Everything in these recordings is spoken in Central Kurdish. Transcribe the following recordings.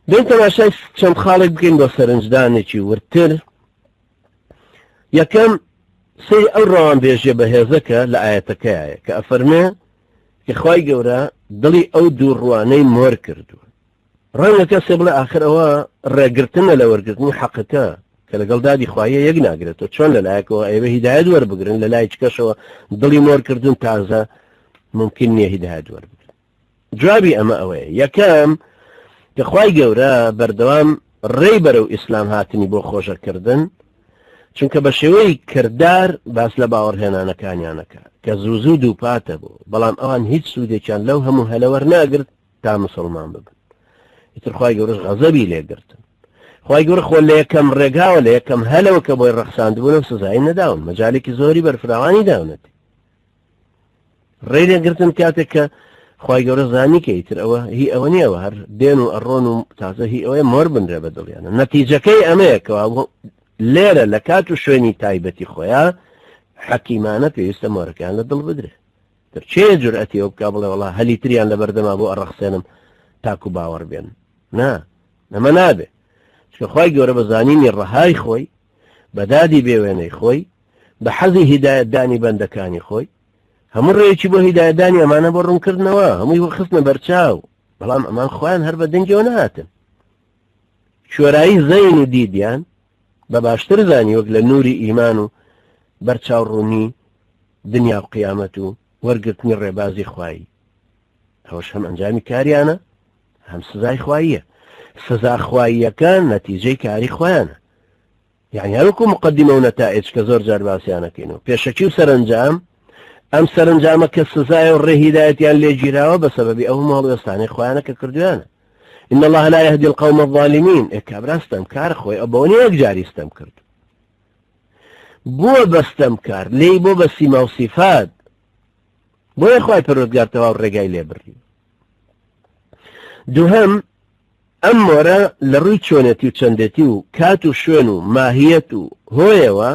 بێن تەماشای چەند خاڵێک بکەین بۆ سەرنجدانێکی وردتر. یەکەم، سەیری ئەو ڕەوانبێژیە بەهێزەکە لە ئایەتەکەیایە کە ئەفەرمێ کە خوای گەورە دڵی ئەو دوو ڕوانەی مۆر کردووە. ڕەنگە کەسێ بڵێ ئاخر ئەوە ڕێگرتنە لە وەرگرتنی حەقەکە کە لەگەڵ دادی خواییە یەک ناگرێتەوە، چۆن لەلایەکەوە ئەیەوێ هیدایەت وەربگرن لە لای چکەشەوە دڵی مۆر کردوون تازە ممکن نییە هیدایەت وەربگرن. جوابی ئەمە ئەوەیە، یەکەم، کە خوای گەورە بەردەوام ڕێی بەرەو ئیسلام هاتنی بۆ خۆشەکردن، چونکە بە شێوەی کردار باس لە باوەڕهێنانەکانیانەکە کە زوو زوو دووپاتە بوو، بەڵام ئەوان هیچ سوودێکیان لەو هەموو هەلە وەرناگرت تا مسوڵمان ببن. ئیتر خوای گەورەش غەزەبی لێگرتن. خوای گەورە خۆ لە یەکەم ڕێگاوە لە یەکەم هەلەوە کە بۆی ڕەخساندبوونەوە سزای نەداون، مەجالێکی زۆری بەرفراوانی داونەتی. ڕێی لێگرتن کاتێک کە خوای گەورە زانی کە ئیتر ئەوە هی ئەوە نییە هەر دێن و ئەڕۆن و تازە هی ئەوەیە مۆر بنرێ بە دڵیانە. نەتیجەکەی ئەمەیە کەوا لێرە لە کات و شوێنی تایبەتی خۆیان حەکیمانە پێویستە مۆرەکەیان لە دڵ بدرێ. تر چێ جورئەتی ئەو بکا بڵێ وەڵا هەلی تریان لە بەردەما بۆ ئەڕەخسێنم تاکو باوەڕ بێن؟ نا، ئەمە نابێ. چونکە خوای گەورە بە زانینی ڕەهای خۆی، بە دادی بێوێنەی خۆی، بە حەزی هیدایەتدانی بەندەکانی خۆی، هەموو ڕێیەکی بۆ هیدایەتدانی ئەمانە بۆ ڕوونکردنەوە، هەمووی بۆ خستنە بەرچاو، بەڵام ئەمان خۆیان هەر بە دەنگیەوە نەهاتن. کوێرایی زەین و دیدیان بە باشتر زانی وەک لە نوری ئیمان و بەرچاو ڕوونی دنیا و قیامەت و وەرگرتنی ڕێبازی خوایی. ئەوەش هەم ئەنجامی کاریانە هەم سزای خواییە. سزا خواییەکە نەتیجەی کاری خۆیانە. یعنی هەروەکو مقدمە و نەتائج کە زۆر جار باسیانەکەین و پێشەکی و سەرەنجام، ئەم سەرەنجامە کە سزایە و ڕێ هیدایەتیان لێگیراوە بە سەبەبی ئەو هەموو هەڵوێستانەی خۆیانە کە کردویانە. إن الله لا يهدي القوم الظالمين. ئێ کابرا ستەمکار خۆی ئەو بەوە نییە یەک جاری ستەم کرد بووە بە ستەمکار، لێی بۆ بە سیما و سیفات، بۆیە خوای پەروەردگار تەواو ڕێگای لێ بڕی. دووهەم، ئەم مۆرە لە ڕووی چۆنێتی و چەندێتی و کات و شوێن و ماهیەت و هۆیەوە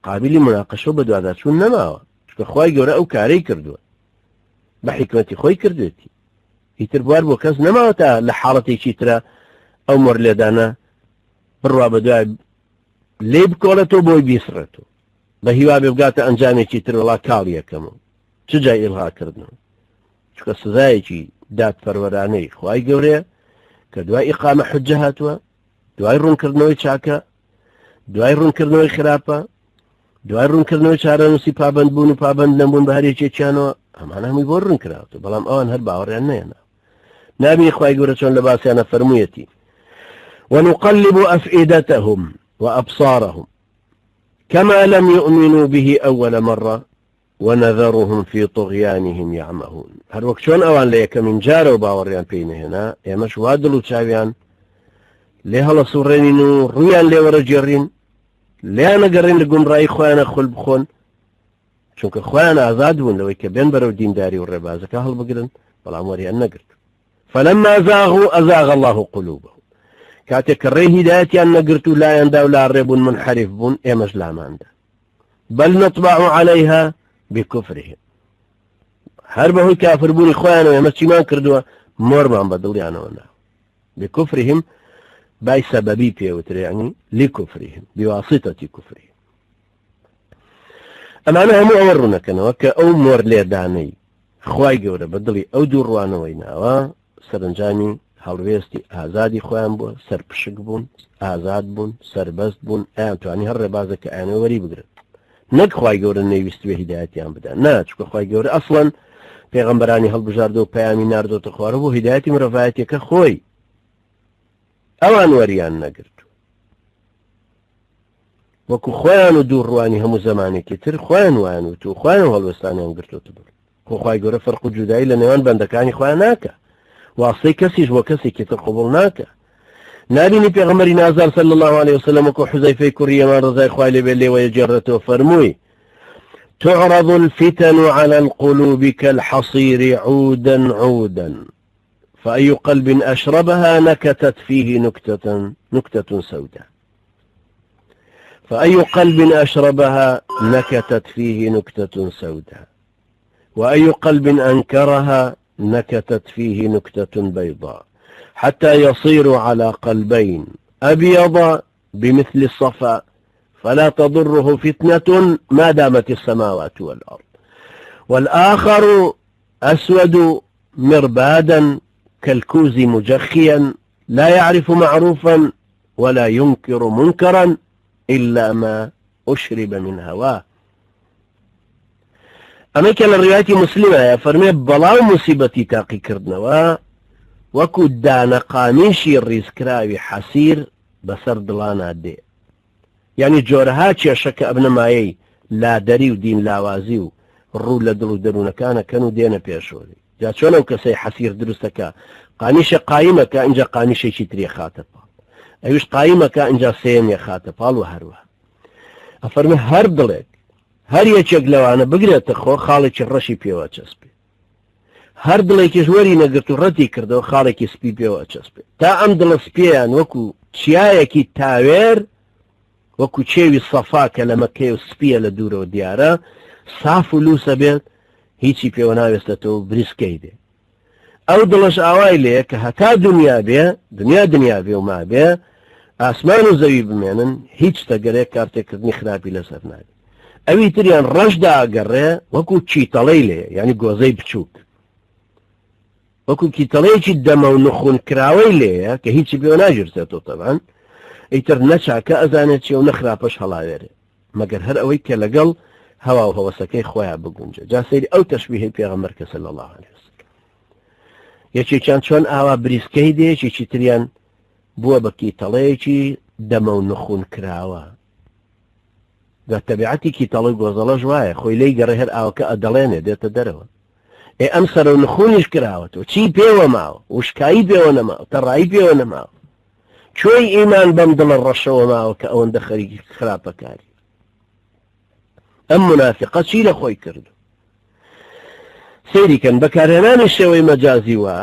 قابیلی موناقەشە و بەدواداچوون نەماوە، چونکە خوای گەورە ئەو کارەی کردووە بە حیکمەتی خۆی کردوێتی، ئیتر بوار بۆ کەس نەماوە تا لە حاڵەتێکی ترە ئەو مۆر لێدانە بڕوا بەدوای لێی بکۆڵێتەوە بۆی بیسڕێتەوە بە هیوا بێ بگاتە ئەنجامێکی تر وڵا کاڵ یەکەمەوە چ جای ئیلغا کردنەوە. چونکە سزایەکی دادپەروەرانەی خوای گەورەیە کە دوای ئیقامە حجە هاتووە، دوای ڕوونکردنەوەی چاکە، دوای ڕوونکردنەوەی خراپە، دوای ڕوونکردنەوەی چارەنووسی پابەند بوون و پابەند نەبوون بە هەر یەکێکیانەوە، ئەمانە هەمووی بۆ ڕوون کراوەتەوە، بەڵام ئەوان هەر باوەڕیان نەهێنا. نابینی خوای گەورە چۆن لە باسیانە فەرموویەتی ونقلب أفئدتهم وأبصارهم كما لم يؤمنوا به أول مرة ونذرهم في طغيانهم يعمهون، هەروەک چۆن ئەوان لە یەکەمین جارەوە باوەڕیان پێی نەهێنا، ئێمەش وا دڵ و چاویان لێ هەڵەسوڕێنین و ڕوویان لێ وەرەگێڕین، لێیان نەگەڕین لە گومڕایی خۆیانە خول بخۆن، چونکە خۆیان ئازاد بوون لەوەی کە بێن بەرەو دینداری و ڕێبازەکە هەڵبگرن، بەڵام وەریان نەگرت. فلما زاغوا ازاغ الله قلوبهم، کاتێک کە ڕێی هیدایەتیان نەگرت و لایاندا و لاڕێ بوون، منحرف بوون، ئێمەش لاماندا. بل نطبع عليها بكفرهم، هەر بەهۆی کافربوونی خۆیانەوە ئێمە چیمان کردووە؟ مۆرمان بە دڵیانەوە ناوە. بكفرهم بای سەبەبی پێوترێ، یعنی لكفرهم بواسطة كفرهم. ئەمانە هەموو ئەوە ڕوونەکەنەوە کە ئەو مۆر لێدانەی خوای گەورە بە دڵی ئەو دوو ڕوانەوەی ناوە سەرنجامی هەڵوێستی ئازادی خۆیان بووە، سەرپشک بوون، ئازاد بوون، سەربەست بوون، ئەیان توانی هەر ڕێبازێک کە ئەیانەوێ وەری بگرن. نەک خوای گەورە نەیویستوێ هیدایەتیان بدا، نا، چونکە خوای گەورە ئەسڵەن پێغەمبەرانی هەڵبژاردووە و پەیامی ناردۆتە خوارەوە بۆ هیدایەتی مرۆڤایەتیەکە خۆی. ئەوان وەریان نەگرت. وەکو خۆیان و دوو ڕوانی هەموو زەمانێکی تر خۆیان وایان وت و خۆیان هەڵوێستانیان گرتووەتە بەر. خۆ خوای گەورە فەرق و جودایی لە نێوان بەندەکانی خۆیان ناکا، واسطەی کەسیش بۆ کەسێکی تر قبوڵ ناکا. نابینی پێغەمبەری نازدار صلی الله علیه وسلم وەکو حوزەیفەی کوڕی یەمان ڕەزای خوای لێ بێت لێوەیە گێڕێتەوە فەرمووی تعرض الفتن على القلوب كالحصير عودا عودا فأي قلب أشربها نكتت فيه نكتة نكتة سوداء فأي قلب أشربها نكتت فيه نكتة سوداء وأي قلب أنكرها نكتت فيه نكتة بيضاء. حتى يصيروا على قلبين أبيض بمثل الصفا فلا تضره فتنة ما دامت السماوات والأرض، والآخر أسود مربادا كالكوز مجخيا لا يعرف معروفا ولا ينكر منكرا إلا ما أشرب من هواه. ئەمەی کە لە ڕیواتی مسلمایە فەرمێ بەڵا و موسیبەتی تاقیکردنەوە وەکو دانە قامیشی ڕیزکراوی حەسیر بەسەر دڵانا دێ، یعنی جۆرەها کێشە کە ئەبنە مایەی لادەری و دین لاوازی و ڕوو لە دڵ و دەروونەکانە کەن و دێنە پێشۆری. جا چۆن ئەو کەسەی حەسیر دروستەکە قامیشە قایمەکە ئینجا قامیشێکی تری خاتە پاڵ، ئەویش قایمەکە ئینجا سێیەمی خاتە پاڵ و هەروە ئەفەرمێ هەر دڵێک هەر یەکێک لەوانە بگرێتە خۆ خاڵێکی ڕەشی پێوە چەسپێ، هەر دڵێکیش وەری نەگرت و ڕەتی کردەوە خاڵێکی سپی پێوە ئەچەسپێ، تا ئەم دڵە سپیەیان وەکو چیایەکی تاوێر وەکو چێوی سەفا کە لە مەکەیە و سپیە لە دوورەوە دیارە ساف و لووسە بێت هیچی پێوە ناوێستێتەوە و بریسکەی دێ. ئەو دڵەش ئاوای لێ کە هەتا دنیا بێ دنیا دنیا بێ و مابێ ئاسمان و زەوی بمێنن هیچ تەگەرێک کارتێکردنی خراپی لەسەر نابێ. ئەوی تریان ڕەش داگەڕێ وەکو کیتەڵەی لێ، یعنی گۆزەی بچووک وەکو کیتەڵەیەکی دەمە و نخون کراوەی لێیە کە هیچی پێوە ناگیرسێتەوە تەبان ئیتر نەچاکە ئەزانێت چیە و نەخراپەش هەڵاوێرێ مەگەر هەر ئەوەی کە لەگەڵ هەوا و هەوەسەکەی خۆیان بگونجێ. جا سەیری ئەو تەشبیهەی پێغەمبەر کە صلی الله علیه وسلم یەکێکیان چۆن ئاوا بریسکەی دێ، یەکێکی تریان بووە بە کیتەڵەیەکی دەمە و نخون کراوە. جا تەبیعەتی کیتەڵەی گۆزەڵەش وایە، خۆی لێی گەڕێ هەر ئاوەکە ئەدەڵێنێ دێتە دەرەوە. ئێ ئەم سەرە و نخونیش کراوەتەوە، چی پێوە ماوە؟ وشکایی پێوە نەماوە، تەڕایی پێوە نەماوە. کوێی ئیمان بەم دڵە ڕەشەوە ماوە کە ئەوەندە خەریکی خراپەکاری؟ ئەم منافقە چی لە خۆی کردو؟ سەیری کەن بەکارهێنانی شێوەی مەجازی وا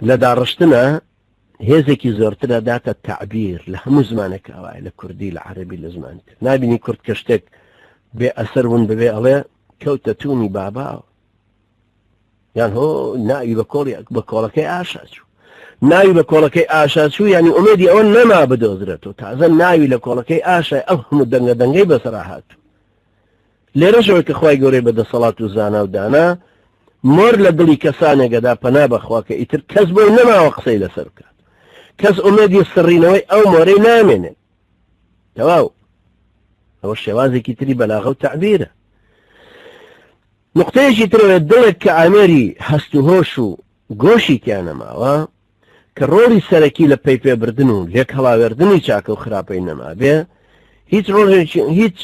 لە داڕشتنە هێزێکی زۆرترە داتە تەعبیر لە هەموو زمانێک ئەوایە، لە کوردی لە عەرەبی لە زمانی تر نابینی کورد کە شتێک بێ ئەسەر ون ببێ ئەڵێ کەوتە تونی باباوە، یان هۆ ناوی بە کۆڵی بە کۆڵەکەی ئاشا چوو، ناوی بە کۆڵەکەی ئاشا چوو، یعنی ئومێدی ئەوە نەما بدۆزرێتەوە، تازە ناوی لە کۆڵەکەی ئاشای ئەو هەموو دەنگە دەنگەی بەسەرا هاتوو. لێرەشەوە کە خوای گەورەی بە دەسەڵات و زانا و دانا مۆر لە دڵی کەسانێکەدا پەنا بەخوا کە ئیتر کەس بۆی نەماوە قسەی لەسەر بکات، کەس ئومێدی سڕینەوەی ئەو مۆرەی نامێنێت. تەواو ئەوە شێوازێکی تری بەلاغە و تەعبیرە. نقطەیەکی ترەوە دڵێک کە ئامێری هەست و هۆش و گۆشی تیا نەماوە، کە ڕۆڵی سەرەکی لە پەی پێبردن و لێک هەڵاوێردنی چاکە و خراپەی نەمابێ، هیچ ڕۆژێکی هیچ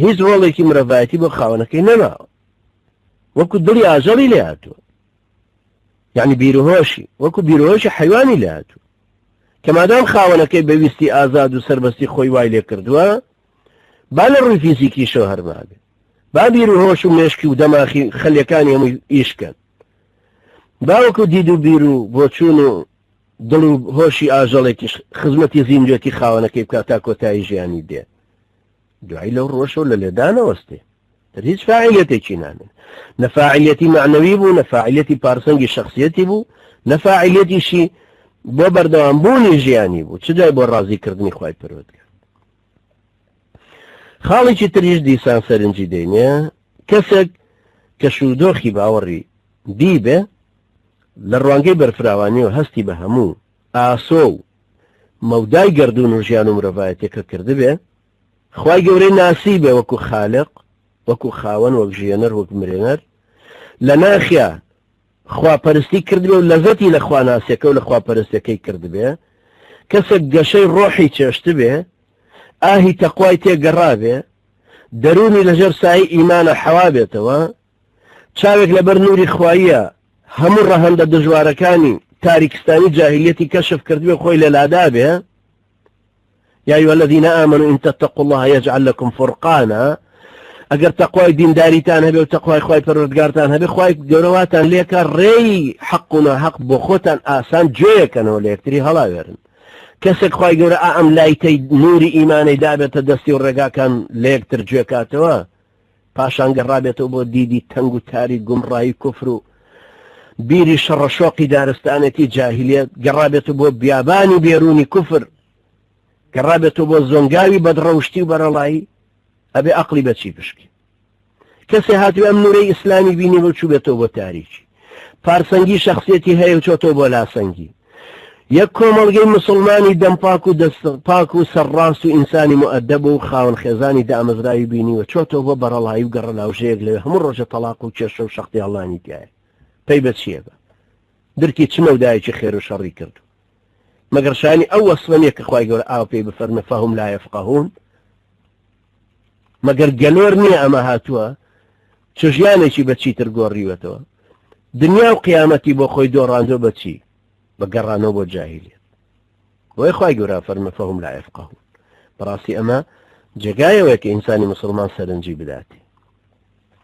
هیچ ڕۆڵێکی مرۆڤایەتی بۆ خاوەنەکەی نەماوە، وەکو دڵی ئاژەڵی لێ هاتووە، یعنی بیرهۆشی وەکو بیرهۆشی حیوانی لێ هاتووە، کە مادام خاوەنەکەی بە ویستی ئازاد و سەربەستی خۆی وای لێ کردووە، با لە ڕووی فیزیکیشەوە هەر مابێ، با بیر و هۆش و مێشکی و دەماخی خەلیەکانی هەمووی ئیش کەن، با وەکو دید و بیر و بۆچوون و دڵ و هۆشی ئاژەڵێکیش خزمەتی زیندوێتی خاوەنەکەی بکات تا کۆتایی ژیانی دێ، دوایی لەو ڕۆشەوە لە لێدانەوەستێ، تر هیچ فاعلیەتێکی نامێن، نە فاعلیەتی مەعنەوی بوو، نە فاعلیەتی پارسەنگی شخصیەتی بوو، نە فاعلیەتیشی بۆ بەردەوام بوونی ژیانی بوو، چ جای بۆ ڕازیکردنی خوای پەروەردگار. خاڵێکی تریش دیسان سەرنجی دەینێ، کەسێک کە شوودۆخی باوەڕی دیبێ، لە ڕوانگەی بەرفراوانیەوە هەستی بە هەموو ئاسۆ و مەودای گەردوون و ژیان و مرۆڤایەتیەکە کردبێ، خوای گەورەی ناسیبێ وەکو خالق، وەکو خاوەن، وەک ژیێنەر، وەک مرێنەر، لە ناخیا خواپەرستی کردبێ و لەزەتی لە خواناسیەکە و لە خواپەرستیەکەی کردبێ، کەسێک گەشەی ڕۆحی چێشتبێ، ئاهی تەقوای تێ گەڕابێ، دەروونی لەژێر سایەی ئیمانە حەوابێتەوە، چاوێک لەبەر نووری خواییە هەموو ڕەهەندە دژوارەکانی تاریکستانی جاهیلیەتی کەشف کردبێ خۆی لێ لادابێ، یا ایها الذین آمنوا ان تتقوا الله یجعل لکم فرقانا، ئەگەر تەقوای دینداریتان هەبێ و تەقوای خوای پەروەردگارتان هەبێ، خوای گەورە واتان لێکا ڕێی حەق و ناحەق بۆ خۆتان ئاسان جوێیەکەنەوە، لە یەکتری هەڵاوێرن. کەسێک خوای گەورە ئا ئەم لایتەی نوری ئیمانەی دابێتە دەستی و ڕێگاکان لە یەکتر جوێکاتەوە، پاشان گەڕابێتەوە بۆ دیدی تەنگ و تاریک گومڕایی کوفر و بیری شەڕەشۆقی دارستانێتی جاهیلیەت، گەڕابێتەوە بۆ بیابانی بێروونی کوفر، گەڕابێتەوە بۆ زۆنگاوی بەدڕەوشتی و بەرەڵایی، ئەبێ ئەقڵی بە چی بشکێ؟ کەسێ هاتبێ ئەم نوورەی ئیسلامی بینیبێ و چووبێتەوە بۆ تاریکی. پارسەنگی شەخسیەتی هەیە و چۆتەوە بۆ لاسەنگی. یەک کۆمەڵگەی مسوڵمانی دەم پاک و دەست پاک و سەرڕاست و ئینسانی موئەدەب و خاوەن خێزانی دامەزراوی بینیوە چۆتەوە بۆ بەڕەڵایی و گەڕەلاوژەیەک لەوێ هەموو ڕۆژە تەڵاق و کێشە و شەختی هەڵانی تایە. پەی بە چییە بە؟ درکی چ مەودایەکی خێر و شەڕی کردو؟ مەگەر شایانی ئەو وەسفە نییە کە خوای گەورە ئاوا پێی بفەرمێ فهم لا یفقهون؟ مەگەر گەلۆر نییە ئەمە هاتووە چ ژیانێکی بە چیتر گۆڕیوەتەوە دنیا و قیامەتی بۆ خۆی دۆڕاندوە بە چی بە گەڕانەوە بۆ جاهیلیەت بۆیە خوای گەورە فەرمە فهم لا یفقهون بەڕاستی ئەمە جێگایەوەیە کە ئینسانی مسلمان سەرنجی بداتێ.